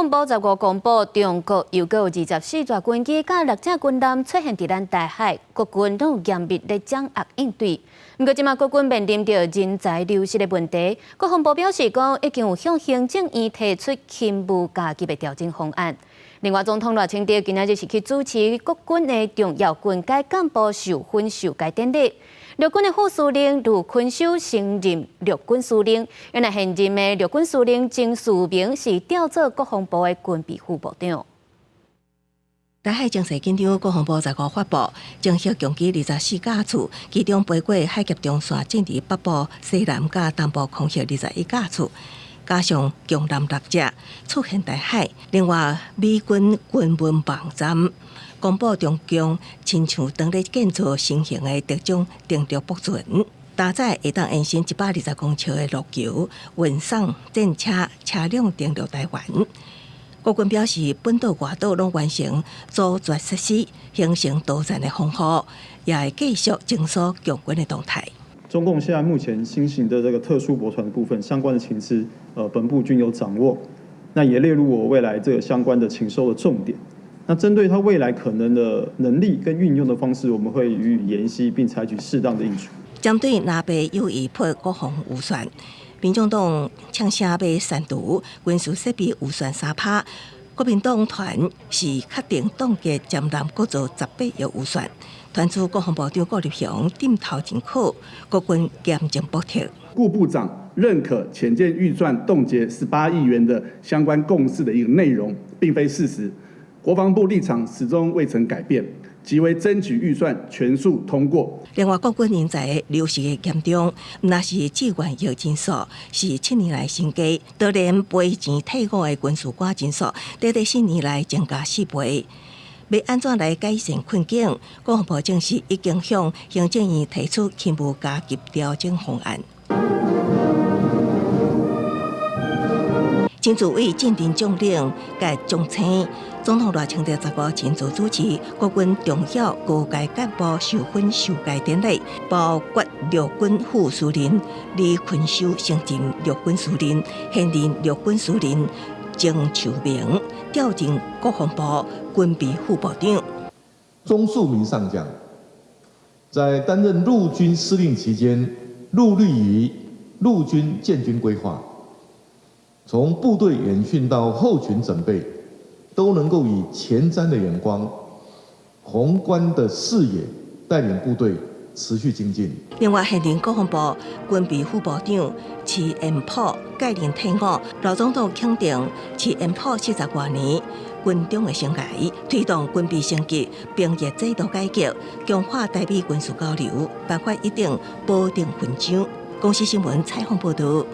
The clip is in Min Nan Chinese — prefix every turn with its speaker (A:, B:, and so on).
A: 防部十五公布，中國又閣有24架軍機佮六隻軍艦出現佇咱台海，國軍攏有嚴密咧掌握應對。毋過，這馬國軍面臨著人才流失的問題，國防部表示講，已經有向行政院提出勤務加級的調整方案。另外，總統賴清德今仔日是去主持國軍的重要軍階幹部受訓受階典禮。陸軍的副司令呂坤修升任陸軍司令，原來現任的陸軍司令曾樹明是調做國防部的軍備副部長。
B: 台海情勢緊張，國防部十五發布，偵測共機24架次，其中飛過海峽中線進入北部、西南佮東部空域21架次，加上強艦六隻出現台海。另外，美軍軍聞網站公布，中共親像當咧建造新型的特種登陸駁船，搭載會當延伸120公尺的陸橋，運送戰車車輛登陸台灣。國軍表示，本島外島攏完成阻絕設施，形成多層的防護，也會繼續偵搜共軍的動態。
C: 中共現在目前新型的這個特殊駁船的部分，相關的情資，本部均有掌握，那也列入我未來這個相關的情搜的重點。那針對他未來可能的能力跟運用的方式，我們會予以研析，並採取適當的應處。
B: 針對藍白有意撥國防預算，民眾黨嗆聲欲刪除軍事設備預算3趴，國民黨團是確定凍結潛艦閣做18億預算。傳出國防部長顧立雄點頭認可，國軍嚴正駁斥。
D: 顧部長認可潛艦預算凍結18億元的相關共識的一個內容，並非事實。國防部立場始終未曾改變，即為爭取預算全數通過。
B: 另外，國軍人才流失的嚴重，毋但是志願役人數是7年來新低，都連賠錢退伍的軍事官人數，短短4年來增加4倍。欲按怎來改善困境？國防部證實已經向行政院提出勤務加級調整方案。親自為進陣將領佮將星，總統賴清德十五親自主持國軍重要高階幹部受訓受階典禮，包括陸軍副司令李坤修升任陸軍司令，現任陸軍司令曾樹明調任國防部軍備副部長。
E: 鍾樹明上將在擔任陸軍司令期間，致力於陸軍建軍規劃。從部隊演訓到後勤準備，都能夠以前瞻的眼光、宏觀的視野，帶領部隊持續精進。
B: 另外，現任國防部軍備副部長池延璞屆任退伍，賴總統肯定池延璞40外年軍中的生涯，推動軍備升級、兵役制度改革、強化台美軍事交流，頒發一等寶鼎勳章。公視新聞採訪報導。